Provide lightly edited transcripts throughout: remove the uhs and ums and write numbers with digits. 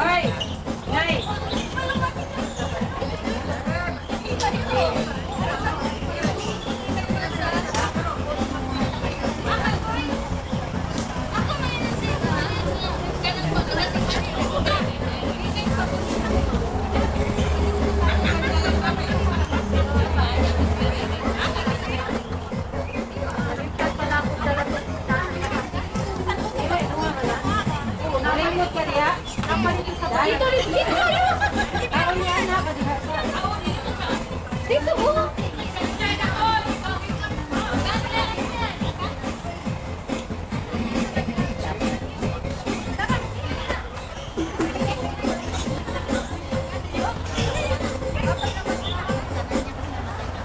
Hoy! Nay! Nalimot ka diha? Dito, dito! Ako niya na ka diha. Dito mo!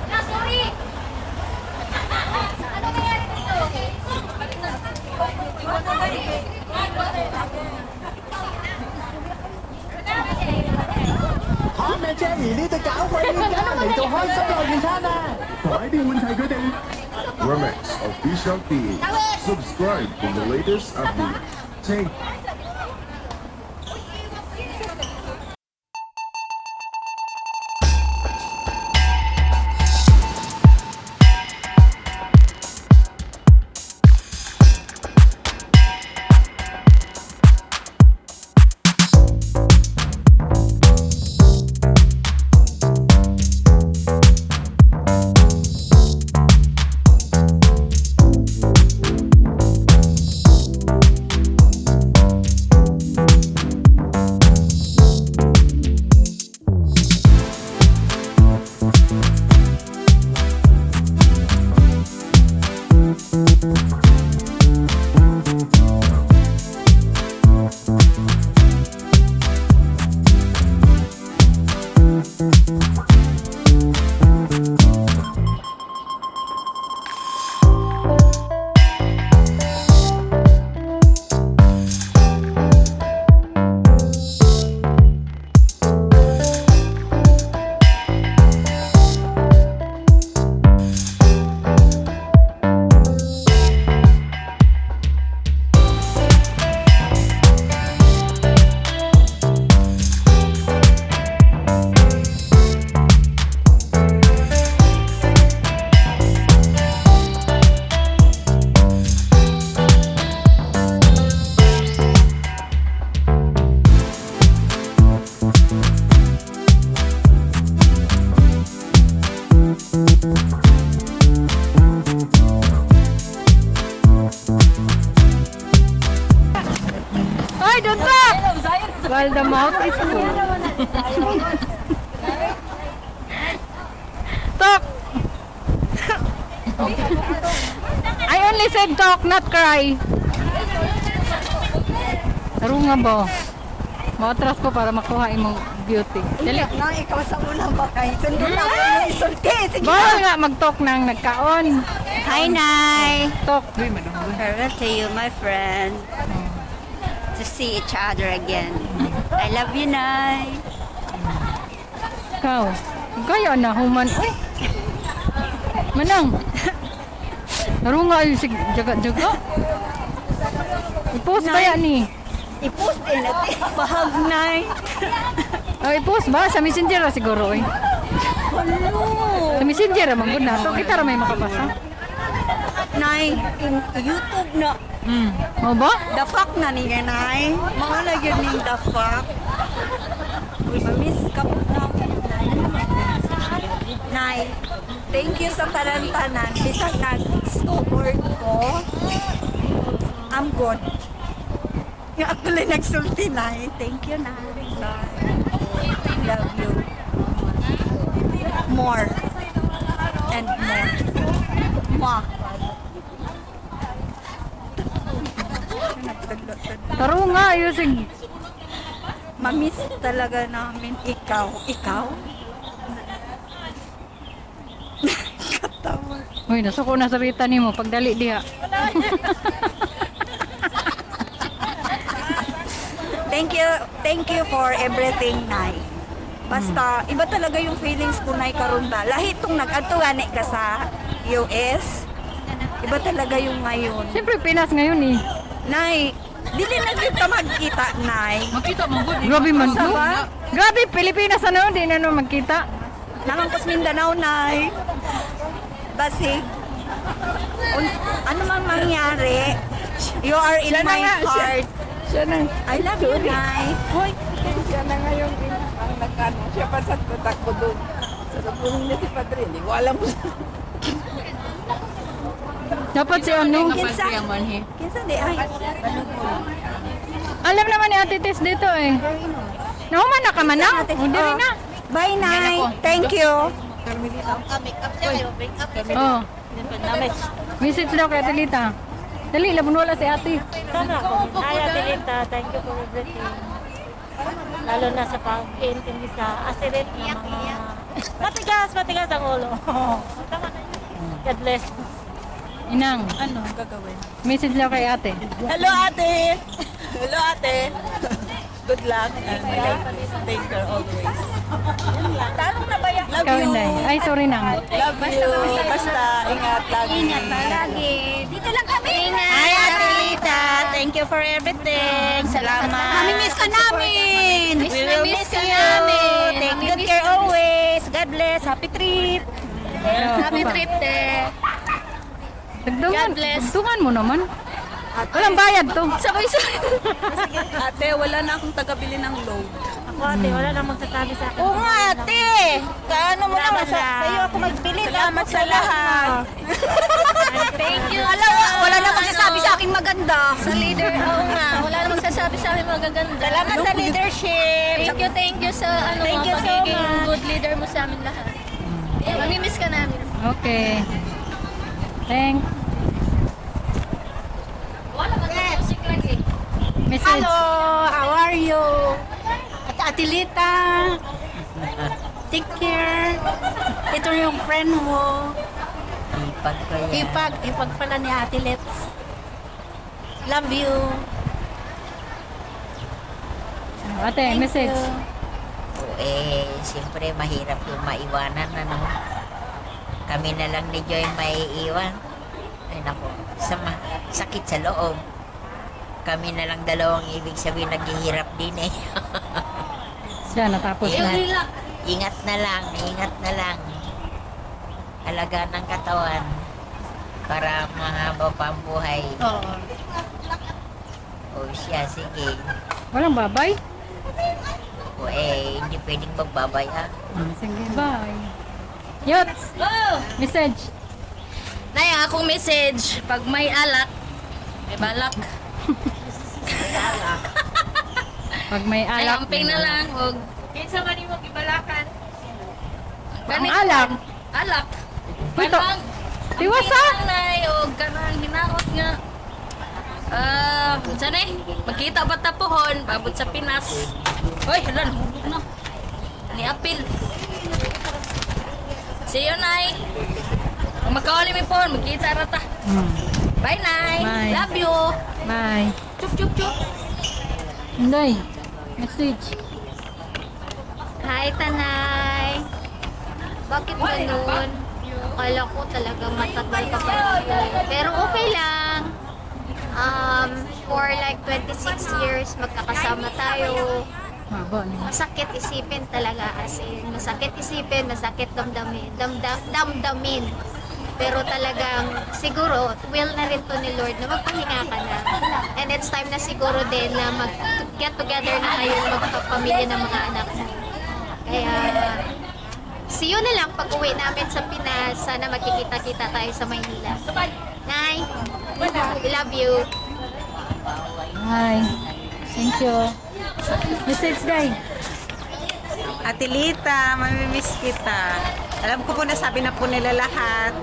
Na, sorry! Ano nangyari dito? Tom and Jerry 呢對搞鬼冤家嚟到開心樂園餐啊！快啲換齊佢哋！ Remix Official PH. Subscribe for the latest update. Thank Hoy, don't talk! While the mouth is full. Talk! I only said talk, not cry. Tarunga ba? Maatras ko para makuha imong beauty. Dali. Nang ikaw sa unang bakay. Sundo na ako ng isulti. Sige. Bawal nga mag-talk nang nagkaon. Hi, Nay. Talk. Farewell to you, my friend. To see each other again. I love you, Nay. Ikaw. Gaya na human. Uy. Manang. Tarunga ay sig jaga-jaga. I-post ba yan ni? I-post din natin. Bahag, Nay. Oh, i-post ba? Sa messenger ra siguro eh. Hello. Sa messenger ra man gud na. To kita ra may makabasa. Nay, in YouTube na. Mo ba? The fuck na niya, Nay. Mga na yun ning the fuck. Mamiss ka po na ako, Nay. Nay, thank you sa tanan-tanan. Bisag nag-snowboard ko. I'm good. Nga actually nagsulti, Nay. Thank you, Nay. Love you. More. And more. Mwah. Tarunga ayo sig Mamiss talaga namin ikaw. Ikaw? Katawa. Uy, nasuko na sa rita nimo pagdali diha. Thank you for everything, Nay. Basta, iba talaga yung feelings ko, Nay, karon ba. Lahi tong nag-adto gani ka sa US. Iba talaga yung ngayon. Siyempre, Pinas ngayon eh. Nay, dili na gyud ta magkita, Nay. Magkita mo gud. Grabe man Sa to. ba? Grabe, Pilipinas ano, di na no magkita. Naman kus Mindanao, Nay. Basig. Ano man mangyari, you are in Siya na my nga, siya. heart. Siya na. I love you, Nay. Hoy, siya na ngayon ang nagkano. Siya pa sa tatakbo doon. Sa tapunin niya si Padre. Hindi ko alam kung saan. Dapat si ano. Kinsa? Kinsa di ay? Alam naman ni Ate Tess dito eh. Nahuman na ka man na. O, diri na. Bye, Nay. Thank you. Oh. Message daw kay Ate Lita. Dali, labon wala si Ate. Sana ako. Hi, Ate Lita. Thank you for everything. Lalo na sa pag-intindi sa asirit na mga matigas, matigas ang ulo. Tama na yun. God bless. Inang, Ano gagawin? message daw kay Ate. Hello, ate! Hello, ate! Good luck and take care always. Tanong na ba yan? Love Ikaw, you. Inday. Ay, sorry nang. Love you. Basta, ingat lagi. Ingat palagi. Dito lang kami. Ingat. Hi, Ate Lita. Thank you for everything. Salamat. Nami-miss ka namin. We will miss ka you. namin. Take good Nami-miss care ka. always. God bless. Happy trip. Happy trip, te. Dagdagan, God bless. Dagdagan mo naman. Walang bayad to. Sabay-sabay. Ate, wala na akong tagabili ng load. Ako ate, wala nang magsasabi sa akin. Oo nga, ate. Kaano mo naman? Sa'yo ako magbili. Salamat sa lahat. Thank you. Wala, wala na magsasabi sa akin maganda. Sa leader, oo nga. Wala namang sasabi sa amin magaganda. Salamat sa leadership. Thank you sa ano, Thank you so pagiging much. good leader mo sa amin lahat. Mamimiss ka namin. Okay. Thanks. Wala ka music lagi. Message. Hello, how are you? At Ate Lita, take care. Ito yung friend mo. Ipag ko yan. Ipag, ipag pala ni Ate Let's. Love you. Ate, message. O, eh, siyempre mahirap yung maiwanan, ano. Kami na lang ni Joy maiiwan. Ay nako, sama, sakit sa loob. Kami na lang dalawang ibig sabihin naghihirap din eh. Siya, natapos na. Ingat, ingat na lang, ingat na lang. Alaga ng katawan para mahaba pa ang buhay. O siya, sige. Walang babay? O eh, hindi pwedeng magbabay ah. Ah, sige, bye. Yots! Oh! Message. Nay, ang akong message, pag may alak, may balak. Pag may Ay, alak. amping na lang. Og, Kinsa man imong gibalakan? Ang alak. Alak. Uy, to. Kanang, Tiwas, amping ah! lang, Nay, og kanang hinaot nga. Ah, unsa na eh? Magkita ba ta pohon, babot sa Pinas. Hoy, hala, nahulog na. Ni Apil. See you, Nay. Kung magkauli mi pohon, magkita ra ta. Bye, Nay. Bye. Love you. Bye. Chup, chup, chup. Inday, message. Hi, Tanay! Bakit ganun? Akala ko talaga matagal ka pa dito. Pero okay lang. For like 26 years, magkakasama tayo. Haba niya. Masakit isipin talaga. As in, masakit isipin, masakit damdamin. Damdamin. Pero talagang siguro, will na rin to ni Lord na magpahinga ka na. And it's time na siguro din na mag-get together na kayo, magpapamilya ng mga anak mo. Kaya, see you na lang pag uwi namin sa Pinas. Sana magkikita-kita tayo sa Maynila. Nay, we love you. Hi. Thank you. Message, Day. Ate Lita, mamimiss kita. Alam ko po nasabi na po nila lahat.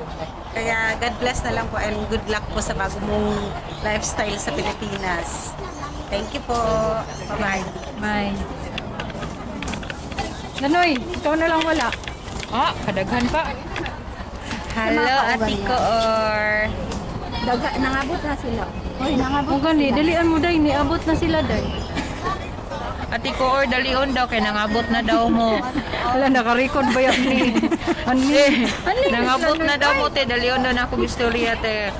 Kaya God bless na lang po and good luck po sa bago mong lifestyle sa Pilipinas. Thank you po. Bye-bye. Bye. Nanoy, ikaw na lang wala. Ah, kadaghan pa. Hello, Ate Koor. Daga, nangabot na sila. Hoy, nangabot O gani, dalian mo day, niabot na sila day. Ate Koor, dalion daw kay nangabot na daw mo. Wala, naka-record ba yan ni? Ani? Eh, Ani? nangabot na daw mo te, dalion daw na ako istorya te.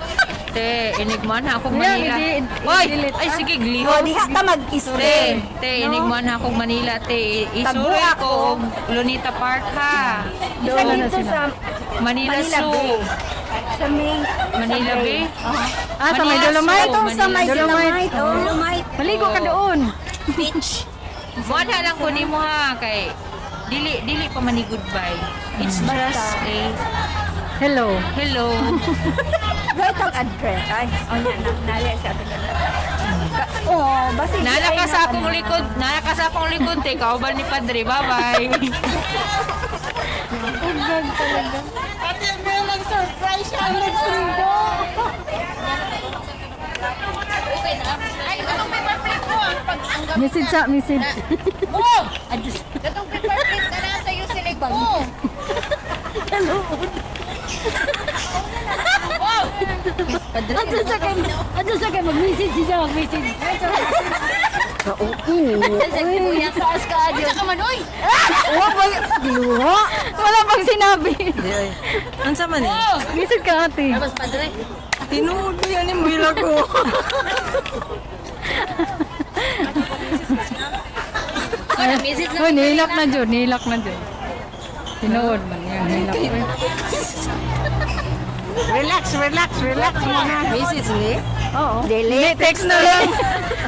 Te, inigman akong Ayan, Manila. i- Oy, i-delete, ay ah. sige, O, glihok. diha ka Te, mag-stay. te, inigman akong Manila, te. Isuroy Taguan ko og Lunita Park ha. Isa Doon na dito sila. sa Manila, Manila Zoo. Bay. Sa may Manila Bay? Ah, sa may Manila Dolomite. Zoo, Itong sa may Dolomite. Dolomite. Oh. Dolomite Maligo ka doon. Beach. Wala lang ko nimo ha kay dili dili pa man ni goodbye. It's just a Hello. Hello. Right ang address. Ay, oh, na, na, nali siya. Oh, basi Nala ka sa akong likod, nala ka sa akong likod, te, kauban ni Padre. Bye-bye. Ate Mel, nag-surprise siya ang nagsundo. Ay, katong paper plate mo. Pag ang Message sa message. Oh! Katong paper plate na nasa iyo silig mo. Ano sa kay mag-message siya, mag-message. Taas ka adyo. Ka man oy. Luha. Wala pang sinabi. Unsa man eh? Message ka, ate. Tapos Padre. Tinuod ba yan yung bila ko? Oh, nilak na dyan. Nilak na dyan. Tinuod man yan. Nilak. Relax, relax, relax muna. Message ni? Oo. Dili. Text na lang.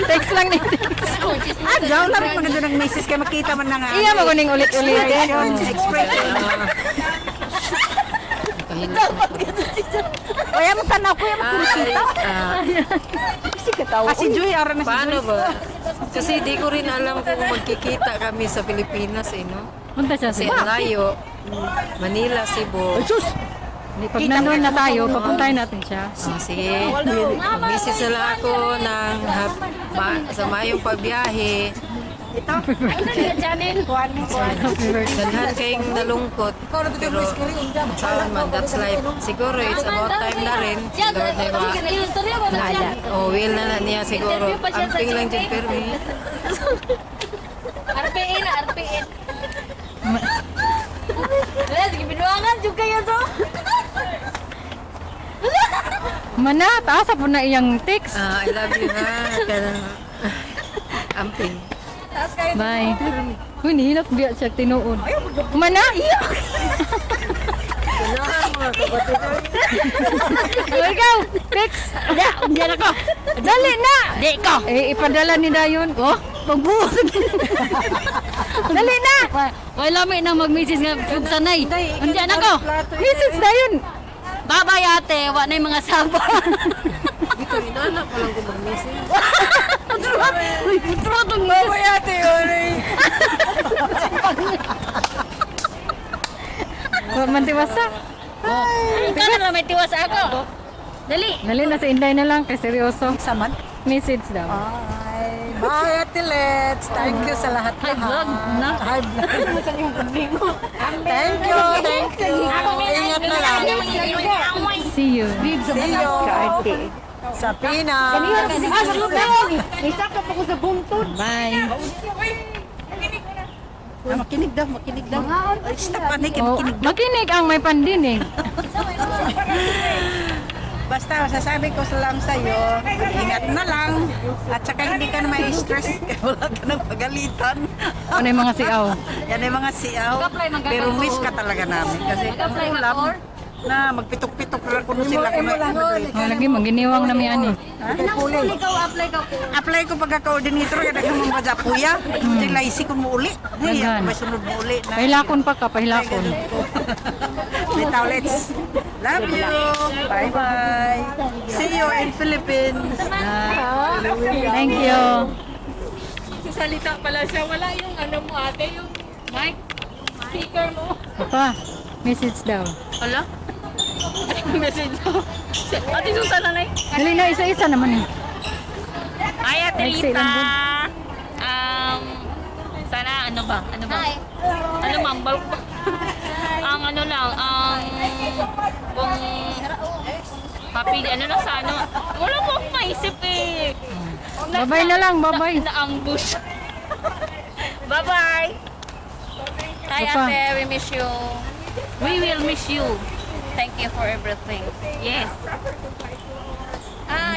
Text lang ni text. Ah, daw lang maganda ng message kay makita man na nga. Iya mo kuning ulit-ulit. Expression, expression. Kaya mo tanaw, kuya mo kita. Ah, si Joy, ara na si Paano Joy. ba? Kasi di ko rin alam kung magkikita kami sa Pilipinas eh, no? Punta siya Kasi sa ang layo. Manila, Cebu. Pag nandun na tayo, papuntahin natin siya. Oh, sige. Mag-message na lang ako ng sa mayong pagbiyahe. Daghan kayong nalungkot. Pero saan man, that's life. Siguro it's about time na rin. Lord na ma. Oh, will na na niya siguro. Amping lang dyan pero eh. RPN na RPN. Wala, sige binuangan jud kayo to. Mana, taas po na iyang text. Ah, I love you ha. Kanang amping. Bye. Uy, nihilak biya siya tinuod. Mana? Iya. Oh, ikaw, text. Diyan ako. Dali na. Di ko. Eh, ipadala ni Dayon. Oh, pagbuot. Dali na. Wala may na mag-message nga ug sanay. Andiyan ako. Message Dayon. Bye-bye ate, wa na yung mga saba. Dito, inana ko lang kung mag-message. Uy, putro tong Bye, ate, oray. Wa man tiwasa. Ikaw na lang may tiwas ako. Dali. Dali na sa Inday na lang kay seryoso. Saman. Message daw. Bye. Bye, Ate Let's. Thank you sa lahat-lahat. Hi, vlog na. Hi, vlog. Thank you, thank you. Ingat na lang. See you. See you. Sa Pinas. Bye. Ah, makinig daw, makinig daw. Ay, stop, anik, Oh, makinig. makinig ang may pandinig. Basta, sasabi ko lang sa'yo, ingat na lang. At saka hindi ka na may stress kaya wala ka ng pagalitan. Ano yung mga siaw? Yan yung mga siyaw. Pero miss ka talaga namin. Kasi Mag-apply ka, ulam Or? na magpitok-pitok na kuno sila. Kuno, Oh, lagi maginiwang na mi ani. Ikaw apply ka po. Apply ko pagka-coordinator kaya daghan mong bajapuya. Hindi laisi ko mo uli. Ay, Daghan. may sunod mo uli. Na. Pahilakon pa ka, pahilakon. Bitaw, let's. Love you. Bye-bye. See you in Philippines. Thank you. Sasalita pala siya. Wala yung ano mo ate, yung mic, speaker mo. Papa, message daw. Wala? Message ko. Ate Susan na lang. Dali na, isa-isa naman eh. Hi, Ate Maiksi Rita. lang dun. Sana ano ba? Ano ba? Hi. Ano ma'am? Ang ano lang, ang kung happy, ano lang sa ano. Wala po akong maisip eh. Babay na lang, babay. Na-ambush. Bye-bye! Hi Papa. ate, we miss you. We will miss you. Thank you for everything. Yes.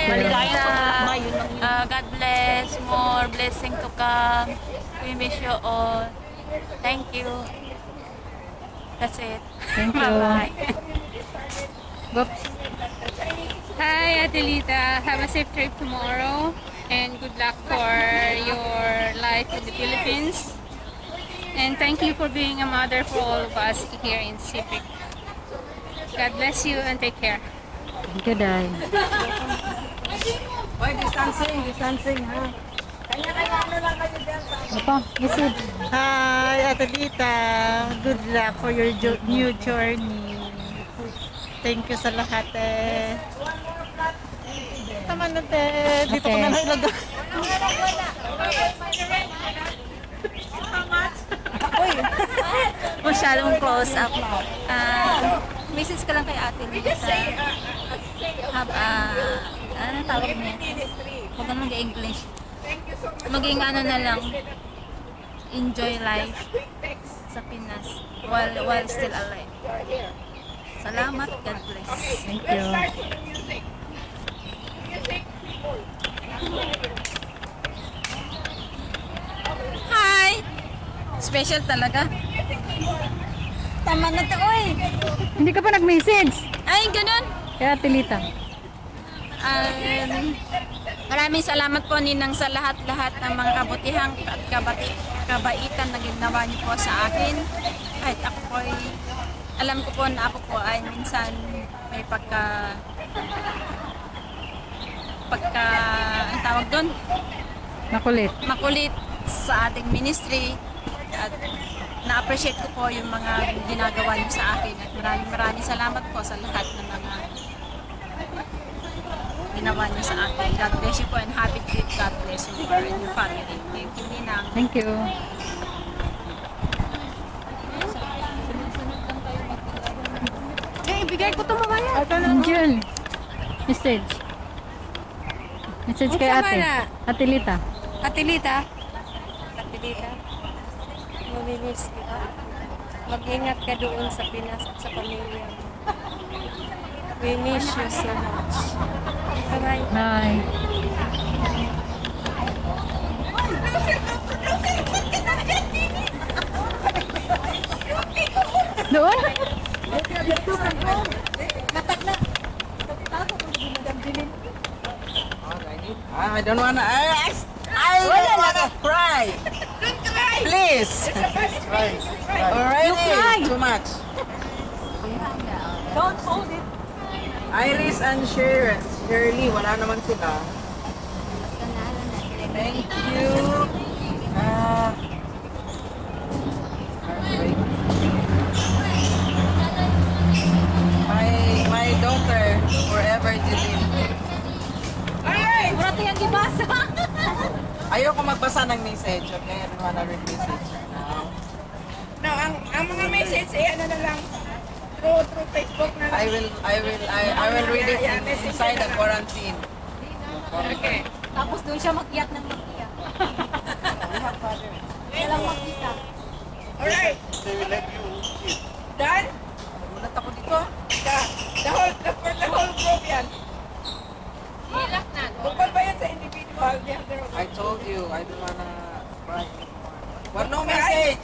Maligayang paglalakbay, yun lang yun. God bless, more blessing to come. We miss you all. Thank you. That's it. Thank you. Bye-bye. Whoops. Hi, Ate Lita. Have a safe trip tomorrow and good luck for your life in the Philippines. And thank you for being a mother for all of us here in Civic. God bless you and take care. Thank you, Day. Hoy, distancing, distancing ha. Opo, message. Hi, Ate Lita. Good luck for your new journey. Thank you sa lahat eh. Tama na te. Dito ko na lang ilagay. Masyadong close up. Ah, message ka lang kay Ate Lita. Have a, ano tawag niya? Huwag na mag-English. Maging ano na lang, enjoy life sa Pinas while still alive. Salamat, God bless. Thank you. Hi! Special talaga. Tama na to, oy! Hindi ka pa nag-message. Ay, ganun! Kaya Ate Lita. Maraming salamat po Ninang sa lahat-lahat ng mga kabutihan at kabaitan na ginawa niyo po sa akin. Kahit ako po ay, alam ko po na ako po ay minsan may pagka, ang tawag doon, Makulit. Makulit sa ating ministry at na-appreciate ko po yung mga ginagawa niyo sa akin at maraming maraming salamat po sa lahat ng mga ginawa niyo sa akin. God bless you po and happy trip. God bless you more and your family. Thank you, Ninang. Thank you. Eh, ibigay ko to mamaya. Jun. Message. Message kay Unsa ate. man na? Ate Lita. Ate Lita. Ate Lita, mamimiss kita. Mag-ingat ka doon sa Pinas at sa pamilya mo. We miss you so much. Bye-bye. Bye. Doon? I don't wanna, I don't wanna cry. Don't cry. Please. Already, You cry. too much. Don't hold it. Iris and Shirley, wala naman sila. Thank you. Wait. My daughter, forever Jeline. Mura tayong gibasa. Ayoko magbasa ng message, okay? I don't wanna read message now. No, ang mga message eh, ano na lang, through Facebook na I will read it inside the quarantine. Okay. Tapos doon siya mag-iyak ng mag-iyak. Walang mag-isa. Alright. Done? Nagulat ako dito. The whole group yan. Bukod ba yan sa individual? The other I told you, I don't wanna cry anymore. But no message!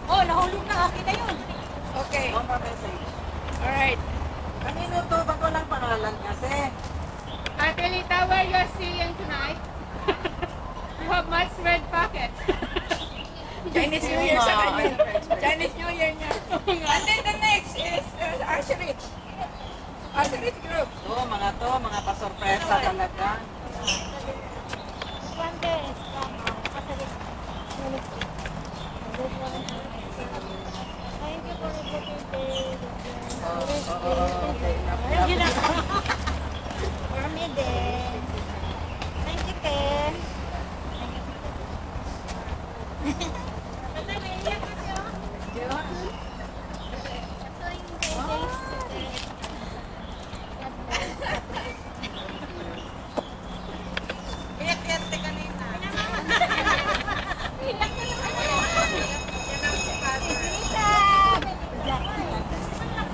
Oh, nahulog na. Akin na yun. Okay. No more message. Alright. Kanino to? Ba't walang pangalan kasi? Ate Lita, where you are seeing tonight? You have much red pocket. Chinese New Year sa kanya. Chinese New Year niya. And then the next is Asherich. Asherich group. To, mga to, mga pasorpresa talaga. This one there is from Pacific Ministry. And this one is from Thank you for everything. Oh, okay. Enough. For me din. Thank you, Ken. Iyak-iyak kanina.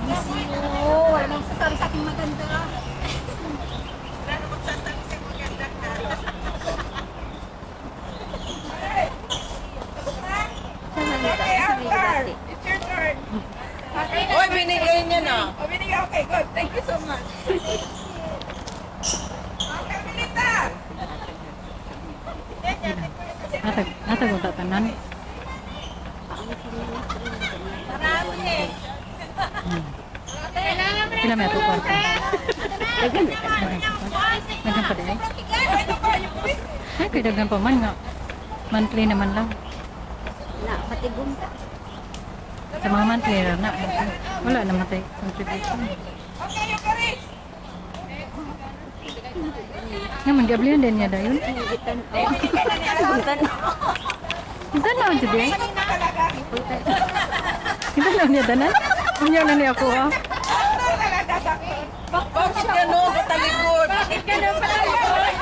Miss you. Wala nang sasabi sa akin maganda. Okay, good. Thank you so much. Carmelita! Natag, natag unta tanan. Marami. Pila may ato kwarta? Daghan. Daghan pa diay. Ay, kay daghan pa man nga. Monthly naman lang. Na, patigong. Sa mga monthly ra na. Wala naman tay contribution. Okay, you Paris. Naman gablihan din niya dayon. Tanaw jud eh. Tanaw niya tanan. Unya na niya ako ah. Bakit ganun? Patalikod. Bakit ganun patalikod?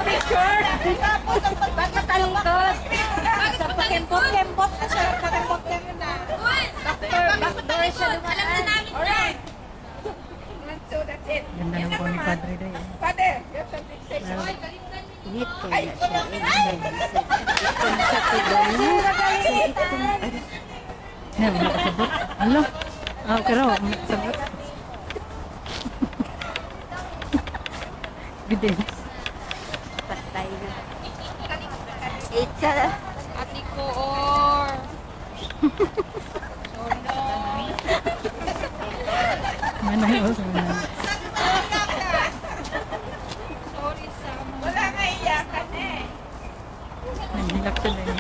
Picture. Tapos ang pagpatalikod. Sa pakembot-kembot na siya. Pakembot-kembot na. Backdoor siya dumaan. Alright. One, two, that's it. Ganda ng buwan ni Padre day. Father, you have something to say? Init ko na siya. Nga, wala kasabot. Alo. Ah, okay raw. Wala kasabot. Evidence. Patay na. It's a... Ate ko or Manay also. Manay. Sorry sa Wala nga iyakan eh. Nanghilak siya din.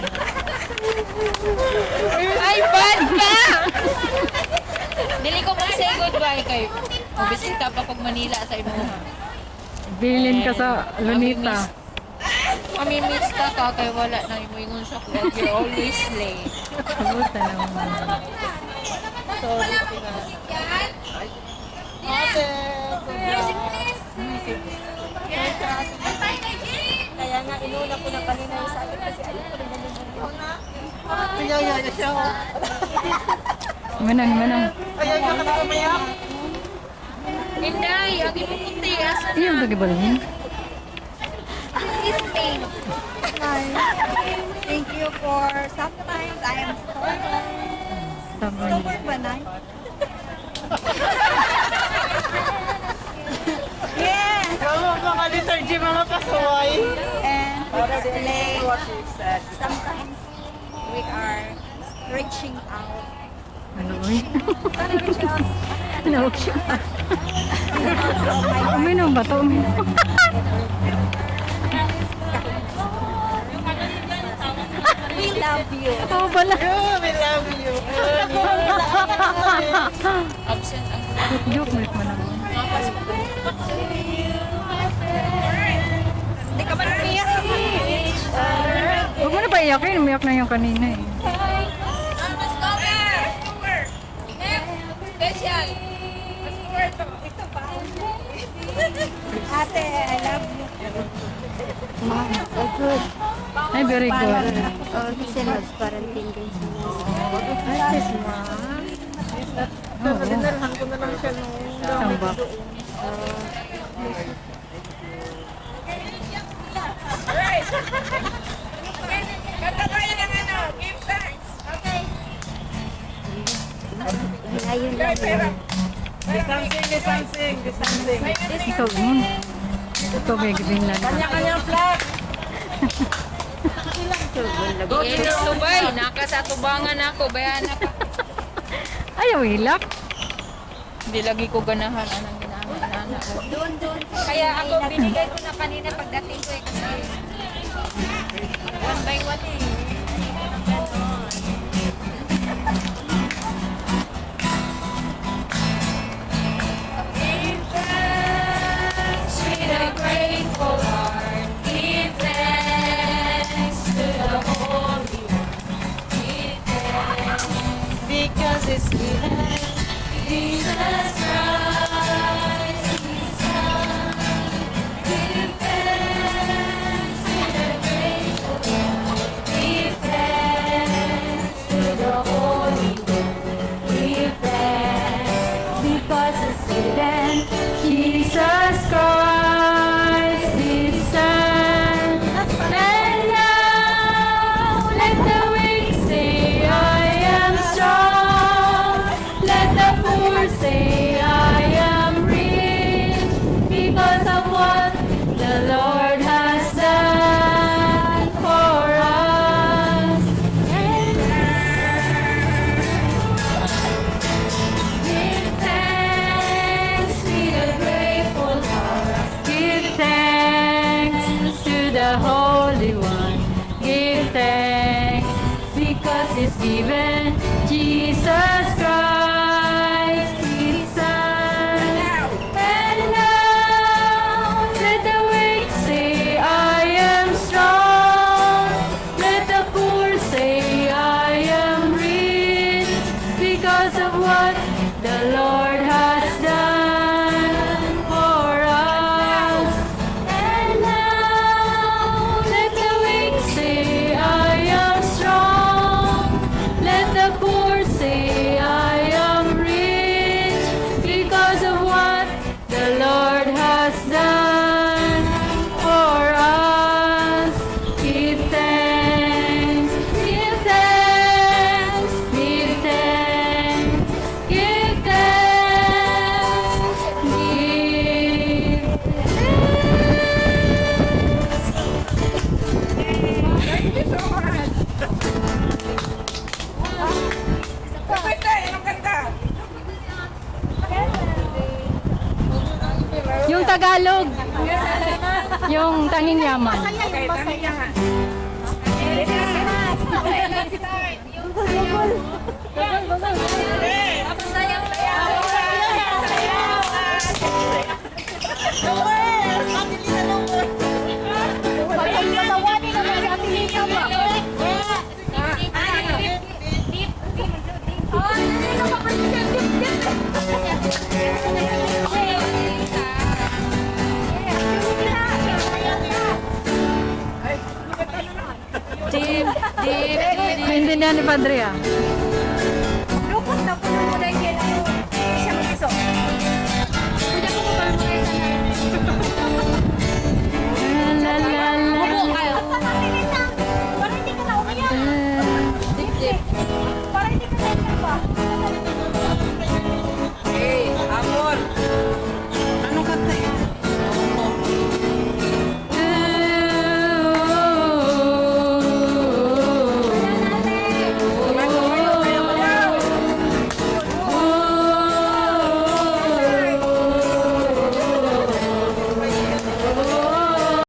Ay, bad ka! Dili ko man say goodbye kay Mobisita pa kog Manila sa imo. Bilin ka sa Lunita. Mamimiss ka ka kay wala na imo ingon sa kuwag. You're always late. Sabot na naman. Sorry. Ate. Music please. Kaya nga, inuna ko na kanina yung sa akin kasi ayaw ko rin ganun. Manang, manang. Inday, ang imong puti asa Iyong tagibalhin. This is pain. Thank you for sometimes I am stubborn. Stubborn. Stubborn ba na? Yes! Mga liturgy, mga pasaway. And play. Sometimes we are reaching out. Ano, uy? Sana reaching out. Ano siya? Uminom ba to? Uminom. We love you. Oo pala. We love you. Absent ang Joke mo naman. Hindi ka man umiyak. Huwag mo na pa iyakin. Umiyak na yung kanina eh. Special. Ito ba? Ate, I love you. Good. Ay, very good. Oh, kasi nag-quarantine din siya. Oo. Dinalhan ko na lang siya nung Saan ba? Alright. Kanta tayo ng ano, give thanks. Okay. Ngayon lang. Pera. Distancing, distancing, distancing. Ikaw yun. Ikaw may giving lang. Kanya-kanyang flag. Go to Dubai, naka sa tubangan ako, bayan na ka. Ayaw, hilak. Hindi lagi ko ganahan anang ginahan ana. Doon, doon. Kaya ako binigay ko na kanina pagdating ko eh kasi one by one eh. With a grateful heart, give thanks to the Holy One. Give thanks. Because it's Jesus Christ, His Son. Give thanks with a grateful heart. Give thanks to the Holy One. Give thanks because it's written, Jesus Christ, His Son. And now let the weak say, I am strong. Let the poor say, the Holy One. Give thanks because He's given Jesus Christ, His Son. And now let the weak say, "I am strong." Let the poor say, "I am rich," because of what the Lord has done for us. And now let the weak say, "I am strong." Let the poor say, "I am rich," because of what the Lord has done for us. Give thanks, give thanks, give thanks, give thanks, give Thank you so much. Kapita, anong kanta? Yung Tagalog. Yung Tanging Yaman. Okay, masaya nga. Deep, deep, deep. Naintindihan ni Padre ah.